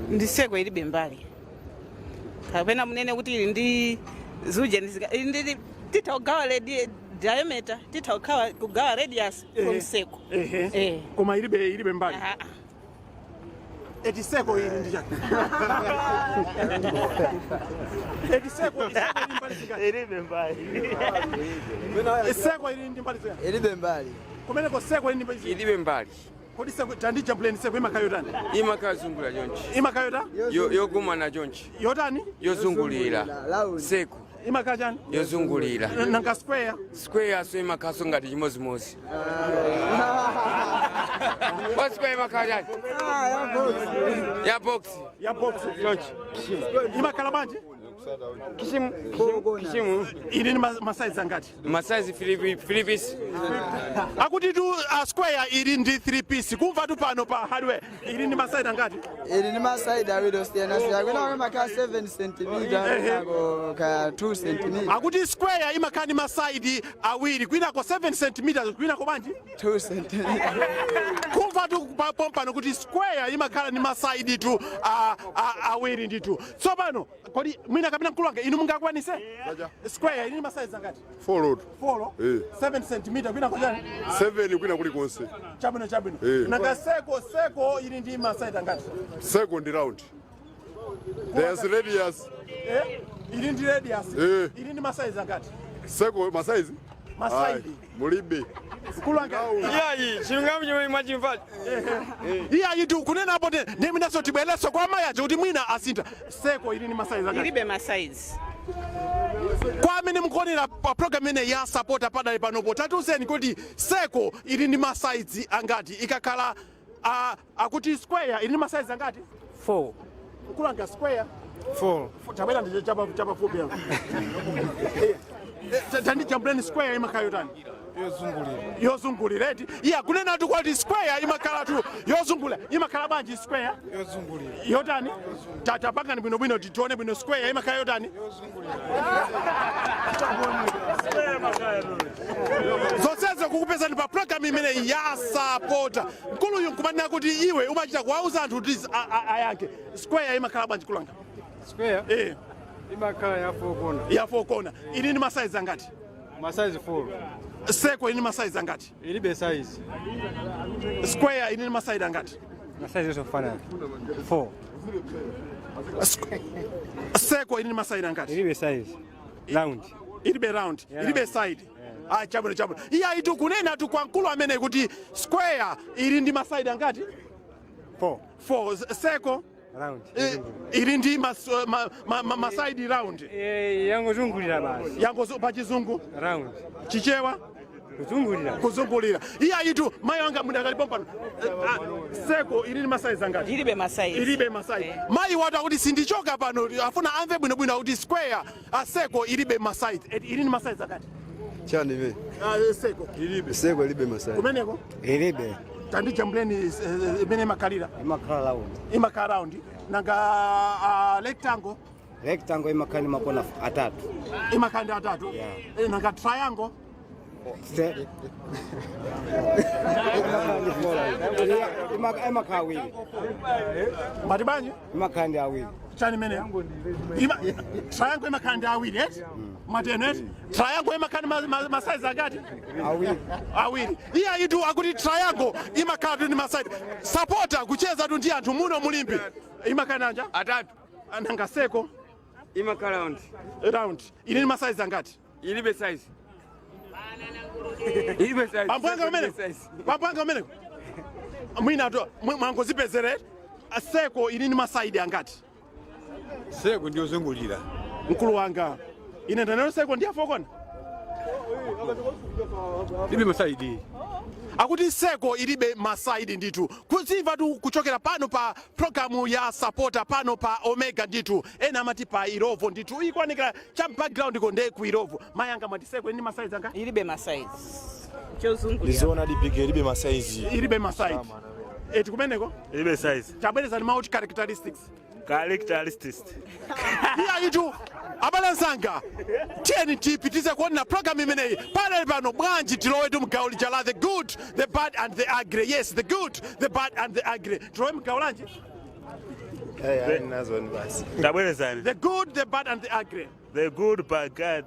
Ndi circle, ilibe mbali. Kapena munene kuti ili ndi zuje ili ndi titha kugawa diameter, titha kugawa radius from circle. Ehe. Koma ilibe mbali. Eti circle ili ndi chani? Eti circle ili mbali zingati? Ilibe mbali. Circle ili ndi mbali zingati? Ilibe mbali. Kumeneko circle ili ndi mbali zingati? Ilibe mbali. Kodi circle, tandijambuleni circle, imakhala yotani? Imakazungulira chonchi. Imakhala yota? Yogumana chonchi. Yotani? Yozungulira circle. Imakhala chani? Yozungulira. Nanga square? Square so imakhaso ngati chimozimozi wa square. Imakhala chani? Ya box. Ya box. Chonchi. Imakhala bwanji? Kishimu kishimu. Ili ni ma size angati? Ma size 3 piece. Akuti tu square ili ndi 3 piece. Kumva tu pano pa hardware, ili ndi ma size angati? Ili ni ma size awiri osiyanasiyana. Kwina imakhala 7 cm, kwinako ka 2 cm. Akuti square imakhala ndi ma side awiri, kwinako 7 cm, kwinako bwanji? 2 cm. Kumva tu pompano kuti square imakhala ndi ma side tu awiri ndithu. Tsopano kodi mwina kapena mkulu wanga, inu mungakwanise square ili ndi ma size angati? 4. 4? Eh. 7 cm, kwinako chani? 7 kwina kulikonse. Chabwino. Eh. Nanga circle? Circle ili ndi ma side angati? Circle round, there's radius. Eh? Ili ndi radius? Eh. Ili ndi ma size angati? Circle ma size? Ma side. Ayi, mulibe. Mkulu wanga. Iyayi, chilungamo chomwe mwachimva. Iyayi tu kunenapo te ndi mwinaso tibwereso kwa amayi aja kuti mwina asintha. Circle ili ndi ma size angati? Ilibe ma size. Kwa amene mukuonera pa program imene ya Sapota padali panopo, tatiuzeni kuti circle ili ndi ma size angati. Ikakhala akuti square ili ndi ma size angati? 4. Mkulu wanga, square? 4. Tabwera ndi chapafupi apo. Tandijambuleni square, imakhala yotani? Yozungulira. Yozungulira, eti? Iya, kunena tu kwati square imakhala tu yozungulira. Imakhala bwanji square? Yozungulira. Yotani? Tapangani bwinobwino tione bwino. Square imakhala yotani? Zonsezo kukupezani pa program imene ya Sapota. Mkuluyu nkumanena kuti iwe umachita kuwauza anthu kuti ayankhe. Square imakhala bwanji, kulanga? Square? Eh. Imakhala ya 4 corner. Ya 4 corner. Ili ndi ma size angati? Ma size 4. Circle ili ndi ma size angati? Ilibe size. Square ili ndi ma size angati? Ma size yofanana. 4. Circle. Circle ili ndi maside angati? Ilibe size. Round. Ilibe round. Ilibe side. Ah, chabwino, chabwino. Iya itu kunena tu kwa mkulu amene kuti square ili ndi maside angati? 4. 4. Circle Round. Ili ndi maside round. Eh, yangozungulira basi. Yangozo pa Chizungu. Round. Chichewa. Kuzungulira. Kuzungulira. Iya itu mayi wanga mudakalipo pano. Circle ili ndi maside angati? Ilibe maside. Ilibe maside. Mayi watu akuti sindichoka pano, afuna amve bwinobwino akuti square a circle ilibe maside. Ili ndi maside angati? Chani ve. Ah, circle. Ilibe. Circle ilibe maside. Kumeneko? Ilibe. Tandijambuleni imene imakhalira. Imakhala round. Imakhala round. Nanga rectangle? Rectangle imakhala ndi makona atatu. Imakhala ndi atatu. Yeah. Nanga triangle? Imakhala awiri. Mati bwanji? Imakhala ndi awiri. Chani imene? Triangle imakhala ndi awiri, eh? Mateno, eh? Triangle imakhala ndi masize angati? Awiri. Awiri. Iya itu akuti triangle imakhala ndi maside. Supporter kucheza tu ndi anthu muno mulimbi. Imakhala nanja? Atatu. Nanga circle? Imakhala round. Round. Ili ndi masize angati? Ilibe size. Ilibe size. Pambwanga umene? Pambwanga umene? Mwina to mwangozipezere. Circle ili ndi maside angati? Circle ndiyozungulira. Mkulu wanga. Ine ndaneno circle ndi ya four corner. Ilibe maside. Akuti circle ilibe maside ndithu. Kuzimva tu kuchokera pano pa programu ya Supporter pano pa Omega ndithu. Ena amati pa Illovo ndithu. Ikuonekera cha background ko nde ku Illovo. Mayanga mwati circle ndi maside anga? Ilibe maside. Chozungulira. Ndizoona dipike ilibe masaizi. Ilibe maside. Eti kumeneko? Ilibe size. Chabwereza ni mauti characteristics. Characteristics. Iya itu abale anzanga, tiyeni tipitize kuonera program imeneyi panali pano. Bwanji tilowe tu mgawo lija la the good, the bad and the ugly? Yes, the good, the bad and the ugly. Tilowe mgawo lanji? Nazo ni basi. Tabwerezani. The good, the bad and the ugly. The good, bad, God.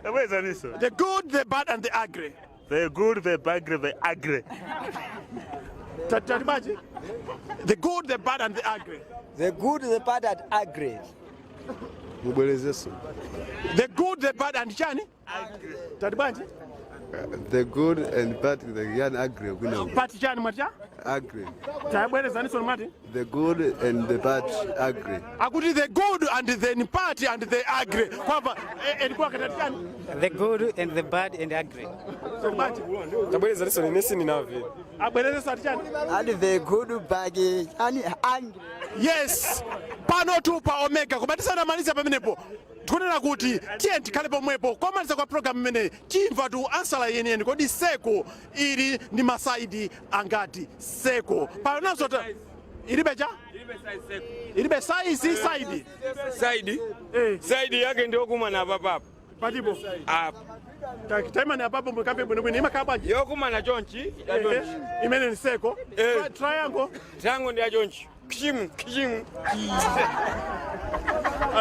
Tabwerezaniso. The good, the bad and the ugly. The good, the bad, the ugly. Tati bwanji? The good, the bad and the ugly. The good, the bad and ugly. Mubwerezeso. The good, the bad and chani? Tati bwanji? The good and bad, the yan ugly. Kwina. Pati chani mwati cha? Ugly. Tabwerezaniso mwati? The good and the bad ugly. Akuti the good and the bad and the ugly. Kwamba ilikuwa katati chani? The good and the bad and ugly. Tabwereza liso nene sindinamve. Abwereze sati chani? And the good, bad and angry. Yes, pano tu pa Omega. Koma tisanamalize pamenepo, tikunena kuti tiye tikhale pomwepo komaliza kwa programu imeneyi. Timva tu answer yeniyeni. Kodi circle ili ndi maside angati? Circle panonso ilibe cha? Ilibe size, side. Side. Side yake ndio kumana hapa papa. Patipo. Apa. Taimani apapo mukambe bwinobwino. Imakhala bwanji? Yokumana chonchi, ya chonchi. Imene ni circle. Triangle. Triangle ndi ya chonchi. Kishimu, kishimu.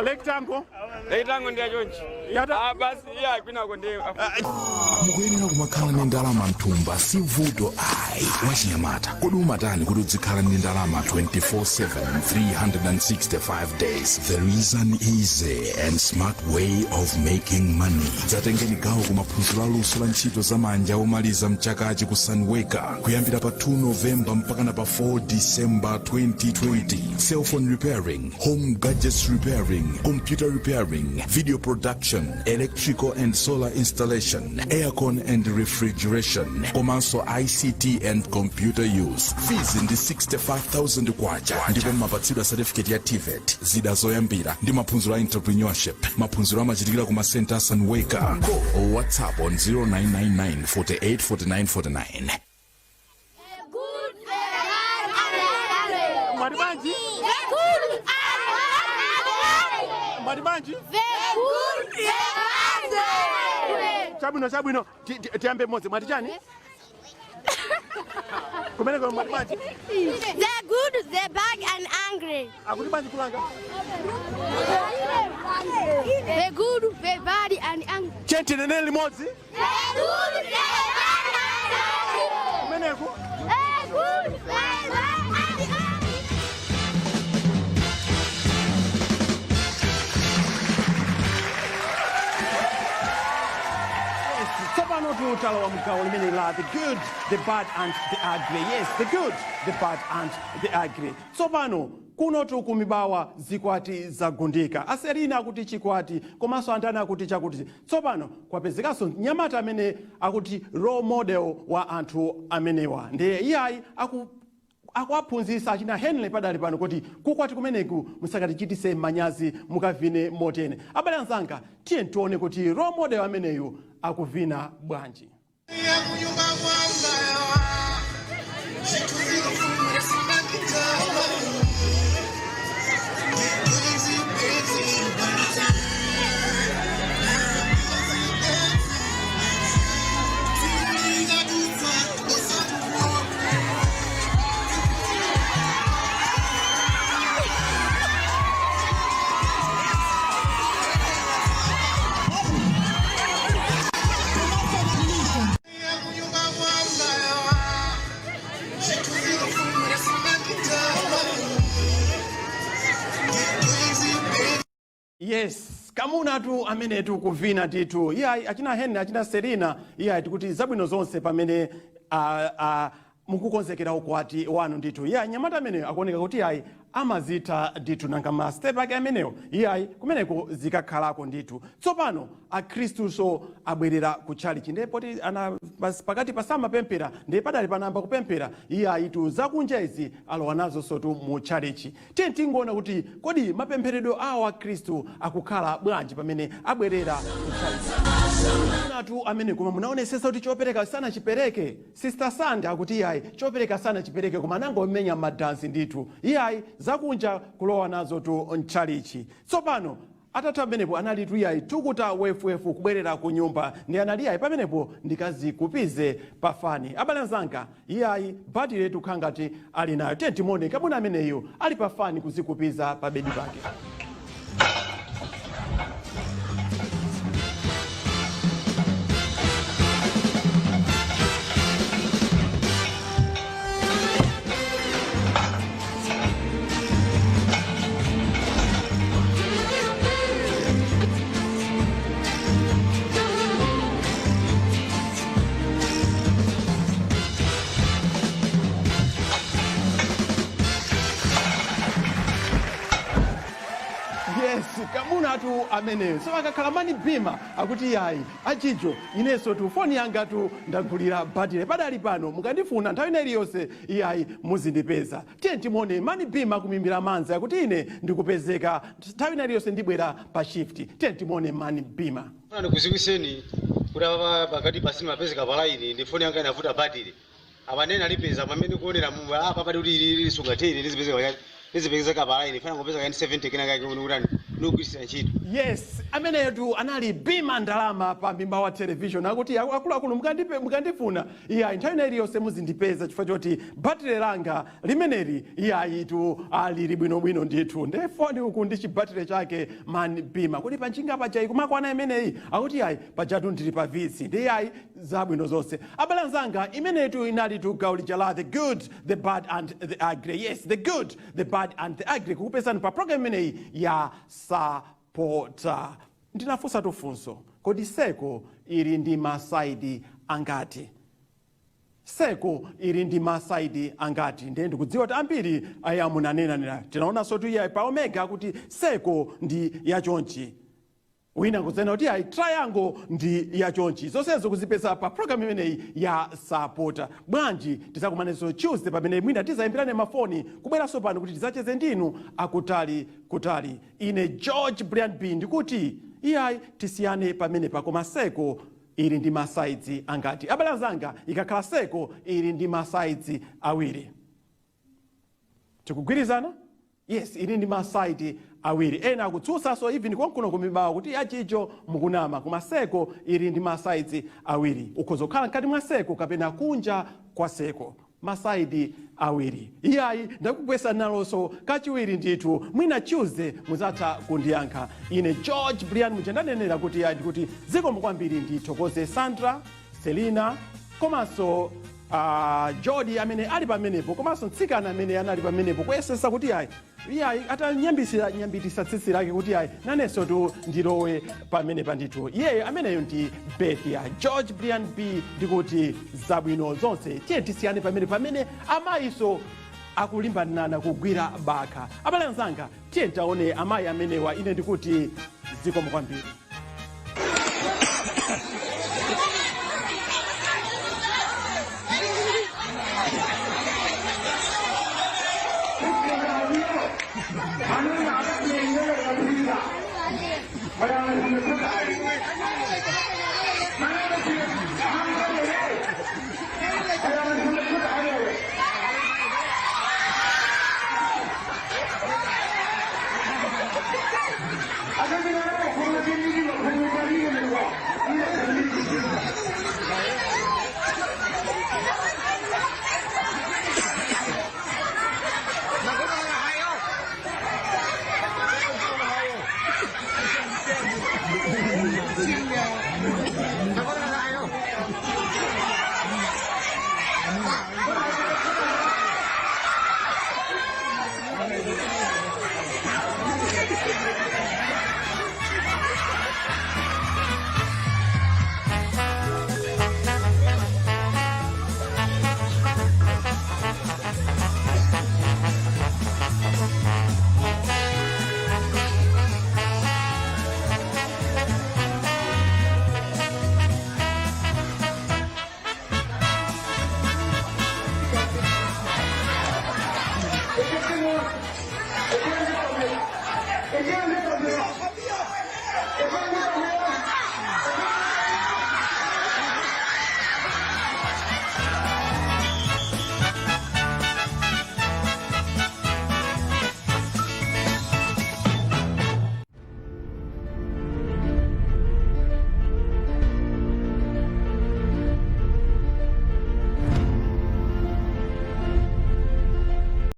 Rectangle. Rectangle ndi ya chonchi. Ah, basi iya kwinako ndi. Mukuyenera kumakhala ndi ndalama mthumba si vuto ayi. Wachinyamata, kodi umatani kuti uzikhala ndi ndalama 24/7, 365 days? There is an easy and smart way of making money. Dzatengeni gawo ku maphunziro aluso la ntchito zamanja omaliza mchakachi ku Sunweka kuyambira pa 2 November mpakana pa 4 December 2020. Cellphone repairing, home gadgets repairing, computer repairing, video production, electrical and solar installation, aircon and refrigeration, komanso ICT and computer use. Fees ndi 65,000 kwacha ndipo mumapatsidwa certificate ya TVET, zida zoyambira ndi maphunziro a entrepreneurship. Maphunziro amachitikira ku masenta a Sunweka. Call or WhatsApp on 0999 48 49 49. Mwati bwanji? Mwati bwanji? Chabwino, chabwino. Tiyambe mmodzi. Mwati chani kumeneko? Mwati bwanji? The good, the bad and angry. Akuti bwanji kulanga? The good, the bad and angry. Chentinenene limodzi. The good, the bad and angry. Kumeneko? The good, the bad and angry. Talowa mgawo limene la the good, the bad and the ugly. Yes, the good, the bad and the ugly. Tsopano kunotu kumibawa zikwati zagundika. Aserina akuti chikwati, komanso antani akuti chakuti. Tsopano kwapezekanso mnyamata amene akuti role model wa anthu amenewa, ndiye iyayi akuwaphunzitsa achina Henry padali pano kuti kukwati kumeneku musakatichitise manyazi, mukavine motene. Abale anzanga, tiye tione kuti role model ameneyu akuvina bwanji. Yes, kamunatu amenetu kuvina ndithu. Iyayi, achina Henry, achina Selina, iyayi, tikuti zabwino zonse pamene mukukonzekera ukwati wanu ndithu. Iyayi, nyamata ameneyo akuoneka kuti iyayi amazitha ndithu, nanga ma step ake amenewo, iyayi, kumeneko zikakhalako ndithu. Tsopano akhristuso abwerera ku tchalichi, ndiye poti ana pakati pasamapemphera, ndiye padali panamba kupemphera. Iyayi tu, zakunja izi alowa nazo tu mu tchalichi. Tiye tingoona kuti kodi mapempheredwe awo akhristu akukhala bwanji pamene abwerera ku tchalichi. Natu amene, koma munaonesesa kuti chopereka sanachipereke? Sister Sandra akuti iyayi, chopereka sanachipereke, koma anangomenya madansi ndithu. Iyayi, zakunja kulowa nazo tu mtchalichi. Tsopano atatha pamenepo analitu iyayi tukuta wefuwefu kubwerera ku nyumba, ndi anali iyayi pamenepo ndikazikupize pafani. Abale anzanga, iyayi, batire tukhala ngati ali nayo. Tiye timuone kamuna ameneyo ali pafani kuzikupiza pa bedi pake. Yes, kamunatu ameneyo. So akakhala mani bima akuti yayi, achijo, inenso tu foni yanga tu ndagulira batire, padali pano mukandifuna nthawi ina iliyonse, iyayi, muzindipeza. Tiye timuone mani bima kumimbira manzi akuti ine ndikupezeka nthawi ina iliyonse, ndibwera pa shift. Tiye timuone mani bima. Funa ndikuziwiseni kuti apa pakati pasini mapezeka pa line ndi foni yanga inavuta batiri, apa nene alipeza pamene kuonera mu apa pati kuti ili lisungateri lizipezeka pa line, fana ngopeza kani 70 kena kake kuti ndikugwirisira ntchito. Yes, ameneyotu anali bima ndalama pa Mibawa Television, akuti akuluakulu, mukandifuna, iyayi, nthawi ina iliyonse muzindipeza chifukwa choti batire langa limeneli, iyayi tu, alili bwinobwino ndithu. Nde foni uku ndi chibatire chake man bima kuti panjinga paja ikumakwana imeneyi, akuti iyayi, pajatu ndili pa vitsi ndi iyayi, zabwino zonse. Abale anzanga, imenetu inali tu gawo lija la the good, the bad and the ugly. Yes, the good, the bad and the ugly, kukupezani pa program imeneyi ya Sapota. Ndinafunsa tufunso: kodi circle ili ndi ma side angati? Circle ili ndi ma side angati? Ndiye ndikudziwa kuti ambiri aya munanenanena. Tinaonanso tu iyayi pa omega kuti circle ndi yachonchi, wina kuzena kuti ayi, triangle ndi yachonchi. Zonsezo kuzipeza pa program imeneyi ya Sapota. Bwanji tizakumanenso Tuesday pamene mwina tizayimbirane mafoni kubweranso pano kuti tidzacheze ndinu akutali kutali. Ine George Brian B ndikuti iyayi, tisiyane pamenepa. Koma circle ili ndi ma sides angati? Abale anzanga, ikakhala circle ili ndi ma sides awiri. Tikugwirizana? Yes, ili ndi ma side awiri. Ena akutsutsanso even konkuno kumibawa kuti achicho mukunama, koma circle ili ndi ma sides awiri. Ukhoza kukhala mkati mwa circle kapena kunja kwa circle, ma side awiri. Iyayi, ndakugwesa nalonso kachiwiri ndithu. Mwina Tuesday muzatha kundiyankha. Ine George Brian muja ndanenera kuti iyayi, ndikuti zikomo kwambiri. Ndithokoze Sandra, Selina komanso Jodi amene ali pamenepo komanso mtsikana amene anali pamenepo kuyesesa kuti ayi iyayi atanyambisira nyambitisa tsitsi lake kuti ayi nanenso tu ndilowe pamenepa ndithu. Iyeyo ameneyo ndi Bethia George Brian B. Ndikuti zabwino zonse. Tiye tisiyane pamene pamene amayiso akulimbanana kugwira bakha. Abale anzanga, tiye taone amayi amenewa. Ine ndikuti zikomo kwambiri.